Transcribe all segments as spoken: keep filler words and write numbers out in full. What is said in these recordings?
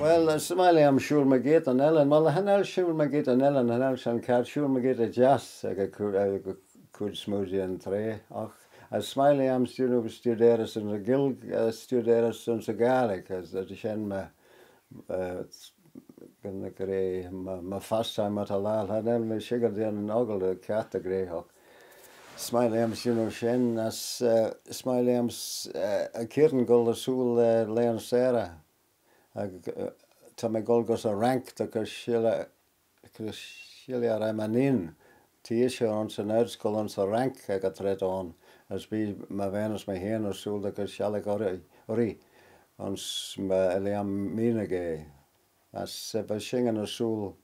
Well, as s'mie lhiam shooyl mygeayrt yn ellan, well, cha nel shooyl mygeayrt yn ellan, cha nel shen kiart, shooyl mygeayrt y jiass ec y coo-, ec y cooid smoo jeh'n traa, agh as s'mie lhiam jannoo studeyrys ayns y Ghaelg, eh, studeyrys ayns y Ghàidhlig, as, as shen my, eh, gyn ny gra, my, my pastime myr ta laccal, cha nel mee shickyr dy yannoo ockle dy kiart dy ghra, agh s'mie lhiam jannoo shen, as, eh, s'mie lhiam s-, eh, y cheayrtyn goll ersooyl, eh, laghyn-seyrey. Ec, eh, ta mee goll gys y Rank dy cur shilley, cur shilley er-aym-inneen. T'eh ayns yn ard-scoill ayns y Rank ec y traa t'ayn, as bee my ven as mee hene ersooyl dy cur shilley urree, urree, ayns my, lhiam meeney. As, eh, va shin ersooyl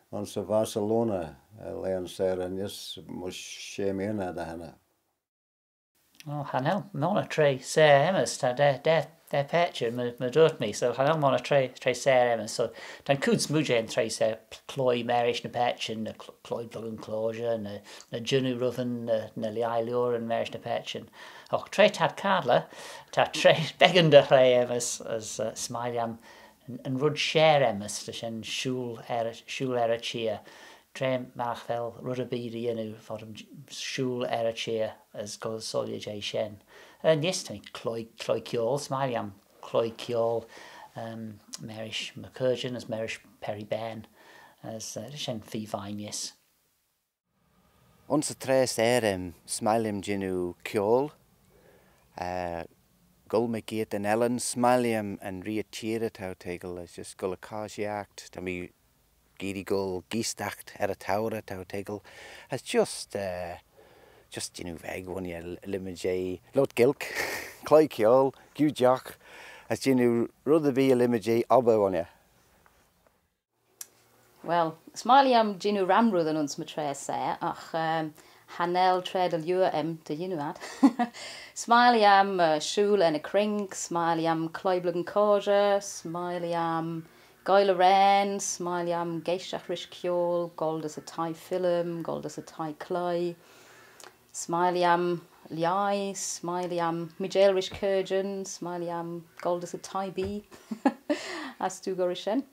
ayns y Barcelona, eh, laghyn-seyrey, nish mysh shey meeney dy henney. Oh, cha nel monney traa seyr aym's, ta daa, daa, daa paitçhyn, my, my dooyrt mee, so cha nel monney traa, traa seyr aym's, so ta'n cooid smoo jeh'n traa seyr, cloie marish ny paitçhyn, ny cl-, cloie blogyn closure, ny, ny jannoo reddyn, ny, ny lhaih lioaryn marish ny paitçhyn. Agh traa t'ad cadley, ta traa beggan dy hraa aym's, as, eh, s'mie lhiam yn, yn red share aym's, ta shen shooyl er, shooyl er y çheer. Tra magh vel red erbee dy yannoo, vod aym j-, shooyl er y çheer as goll soylley jeh shen. Er nish ta mee cloie, cloie kiaull, s'mie lhiam cloie kiaull, um, marish my chaarjyn as marish Perry Ben, as, eh, shen feer vie nish. Ayns y traa seyr, em, s'mie lhiam jannoo kiaull, eh, goll mygeayrt yn ellan, s'mie lhiam yn ree y çheer t'ou toiggal, as just goll y coshiaght, ta mee geearree goll geestaght er y tourey t'ou toiggal, as just, eh, just jannoo veg, ghooinney, ly-, lhimmey jeh loayrt Gaelg, cloie kiaull, giu jough, as jannoo red erbee lhimmey jeh obbyr, ghooinney. Well, s'mie lhiam jannoo ram reddyn ayns my traa seyr, agh, um, cha nel traa dy liooar aym dy yannoo ad. S'mie lhiam, eh, shooyl er ny cruink, s'mie lhiam cloie blogyn coshiaght, s'mie lhiam goaill arrane, s'mie lhiam geaishtagh rish kiaull, goll dys y thie film, goll dys y thie cloie, s'mie lhiam lhaih, s'mie lhiam meeiteil rish caarjyn, s'mie lhiam goll dys y thie bee. As t'ou goll rish shen?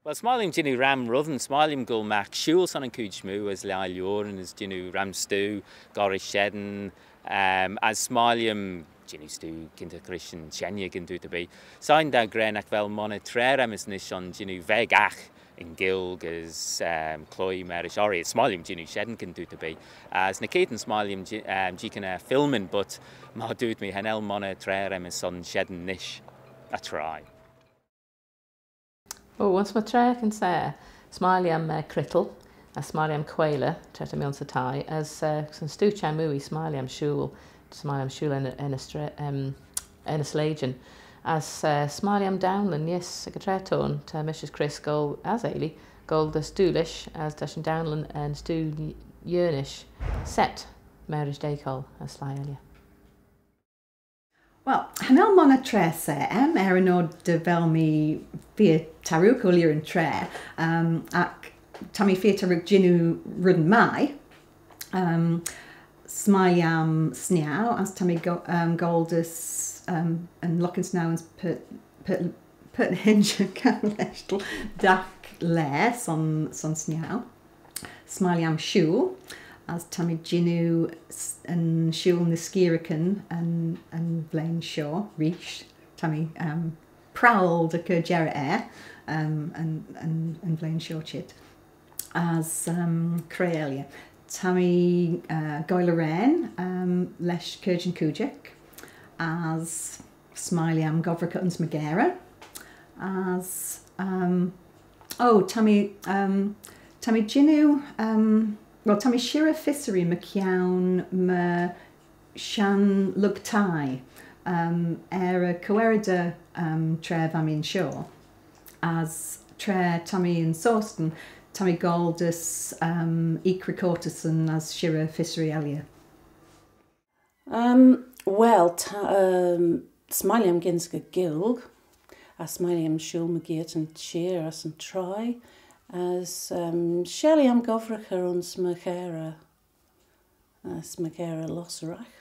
Well, s'mie lhiam jannoo ram reddyn, s'mie lhiam goll magh shooyl son yn chooid smoo as lhaih lioaryn as jannoo ram stoo, goll rish shen, um, as s'mie lhiam jannoo stoo gynta rish yn çhengey gyn dooyt erbee. Shegin dou gra nagh vel monney traa aym's nish son jannoo veg agh yn Ghaelg as, um, cloie marish urree. S'mie lhiam jannoo shen gyn dooyt erbee. As ny keayrtyn s'mie lhiam je-, um, jeeaghyn er filmyn, but myr dooyrt mee, cha nel monney traa aym's son shen nish. That's right. Oh, ayns my traa seyr, s'mie lhiam, eh, crickle, as s'mie lhiam quailey, tra ta mee ayns y thie, as, eh, son stoo çheu-mooie s'mie lhiam shooyl, s'mie lhiam shooyl er ny, er ny stra-, em, er ny sleityn. As, eh, s'mie lhiam daunlyn, yes, ec y traa t'ayn, ta mish as Chris goll, as Eilidh, goll dys Doolish, as ta shin daunlyn er ny stoo Yernish, set, marish dacol, as sleih elley. Well, cha nel monney traa seyr aym, er yn oyr dy vel mee feer tarook ooilley yn traa, um, agh ta mee feer tarook jannoo reddyn mie, um, s'mie lhiam snieu, as ta mee go-, um, goll dys, um, yn lockan snieu ayns Purt, Purt, Purt ny h-Inshey, dagh laa son, son snieu. S'mie lhiam shooyl, as ta mee jannoo s-, yn shooyl ny skeearyn yn, yn vlein shoh reesht. Ta mee, um, prowal dy cur jerrey er, um, yn, yn, yn vlein shoh çheet. As, um, cre elley. Ta mee, uh, goaill arrane, um, lesh caarjyn cooidjagh, as s'mie lhiam gobbraghey ayns my gharey. As, um, oh, ta mee, um, ta mee jannoo, um, well, ta mee shirrey fysseree mychione my shenn lurg thie, um, er y co-earrooder, um, tra va mee yn shoh. As tra ta mee yn Sostyn, ta mee goll dys, um, eeck recortyssyn as shirrey fysseree elley. Um, well, ta, um, s'mie lhiam gynsaghey Gaelg, as s'mie lhiam shooyl mygeayrt yn çheer as yn traie, as, um, s'mie lhiam gobbraghey ayns my gharey, as my gharey lossyragh.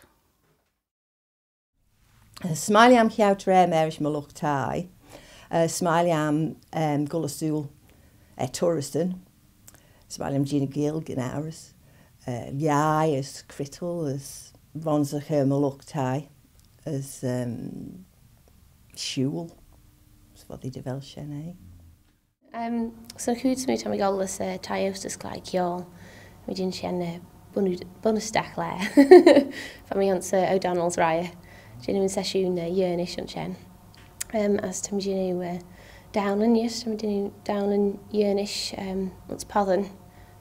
S'mie lhiam ceau traa marish my lught thie, Eh, s'mie lhiam, em, goll ersooyl er turrysyn. S'mie lhiam jannoo Gaelg yn ourys. Eh, lhaih as crystal as ren shen cur my lught thie as, em, shooyl. As foddee dy vel shen, eh? Em, son y chooid smoo ta mee goll ayns, eh, thie-oast as cloie kiaull. Ta mee jannoo shen, eh, bunnys-, bunnys dy ghlare. Va mee ayns, eh, O'Donnell's Rye. Jannoo yn session, eh, Yernish ayns shen. Em, as ta mee jannoo, eh, Downin, yes, ta mee jannoo Downin Yernish, em, ayns Poddin,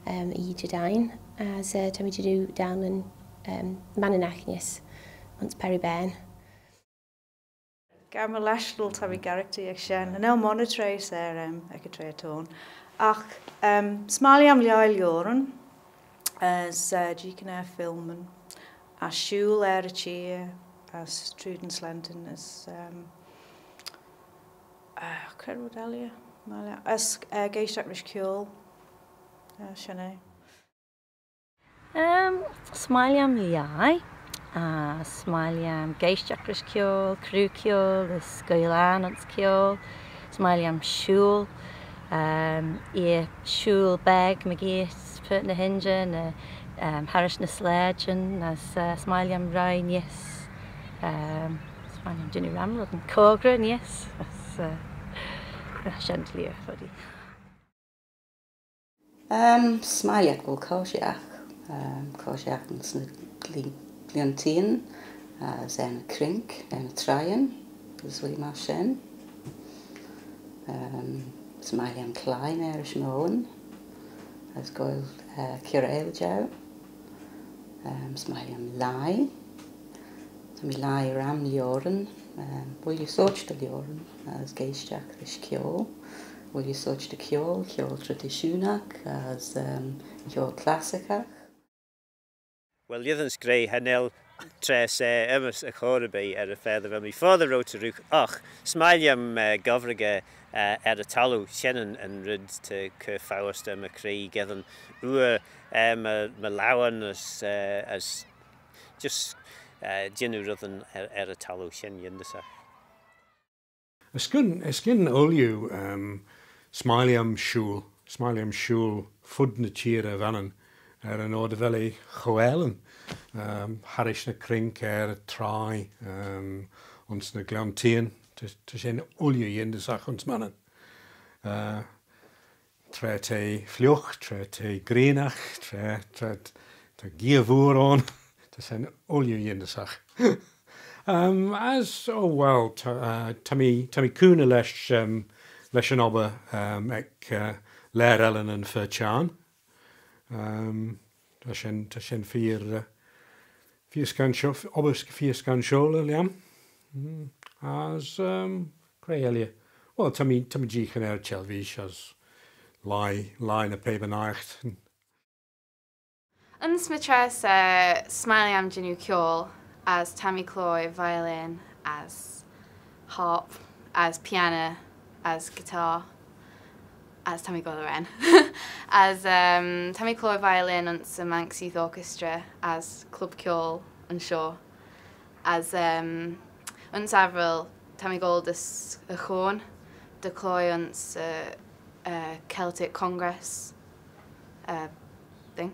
em, y Jadain. As, eh, ta mee jannoo Downin, em, Manninagh, yes, ayns Perryburn. Gammalash, well, ta mee garaghtee ec shen. Cha nel monney trace er, em, ec y traa t'ayn. Agh, em, s'mie lhiam lhaih lioaryn, as, eh, jeeaghyn er filmyn, as shooyl er y çheer, as trooid yn slane, as, em, eh, cre red elley, s'mie lhiam, as, eh, geaishtagh rish kiaull, eh, shen eh. Em, s'mie lhiam lhaih, as s'mie lhiam geaishtagh rish kiaull, croo kiaull, as goaill ayrn ayns kiaull, s'mie lhiam shooyl, em, eer shooyl beg mygeayrt, purt ny h-inshey, ny, em, harrish ny slaaidyn, as, eh, s'mie lhiam roie neesht, em, s'mie lhiam jannoo ram reddyn, cooyrey neesht, as, eh, shen lheeah foddee. Em, s'mie lhiam goll coshee, em, coshee ayns ny gli-, glionteiyn, as er ny crink, er ny traieyn, as oui myr shen. Em, s'mie lhiam cloie marish my oayn, as goaill, eh, kiarail jeu. Em, s'mie lhiam lhaih. Ta mee lhaih ram lioaryn, em, ooilley sorçh dy lioaryn, as geaishtagh rish kiaull. Ooilley sorçh dy kiaull, kiaull tradishoonagh, as, em, kiaull classickagh. Well, lhisagh dy ghra, cha nel trace, eh, aym's y chor erbee er y fa dy vel mee foddey ro çherrooagh, agh s'mie lhiam, eh, gobbraghey, eh, er y thalloo, shen yn, yn red ta cur foust er my chree, geddyn ooir, eh, my, my laueyn as, eh, as just, eh, jannoo reddyn er, er y thalloo, shen yindyssagh. Erskyn, erskyn ooilley, em, s'mie lhiam shooyl, s'mie lhiam shooyl fud ny çheer er Vannin, er yn oyr dy vel eh cho aalin, em, harrish ny crink er y traie, em, ayns ny glionteiyn, ta, ta shen ooilley yindyssagh ayns Mannin. Eh, Tra t'eh fliugh, tra t'eh grianagh, tra, tra, ta geayr vooar ayn, ta shen ooilley yindyssagh. Em, as, oh well, ta, eh, ta mee, ta mee cooney lesh, em, lesh yn obbyr, em, ec, eh, Laair Ellan yn Fer Çhiarn. Em, ta shen, ta shen feer, eh, feer scanshoil, obbyr sc-, feer scanshoil lhiam. Mm. As, em, cre elley? Well, ta mee, ta mee jeeaghyn er television as lhaih, lhaih ny pabyr-naight. Ayns my trass, eh, s'mie lhiam jannoo kiaull, as ta mee cloie violin, as harp, as piano, as guitar, as ta mee goll arrane. As, em, ta mee cloie violin ayns y Manx Youth Orchestra, as club kiaull ayns shoh. As, em, ayns Averil, ta mee goll dys y Choan, dy chloie ayns, eh, eh, Celtic Congress, eh, thing.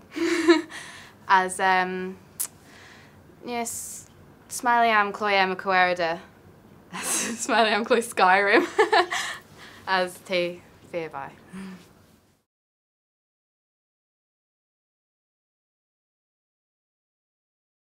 As, em, yes, s'mie lhiam cloie er my coardail. S'mie lhiam cloie Skyrim. As t'eh feer vie.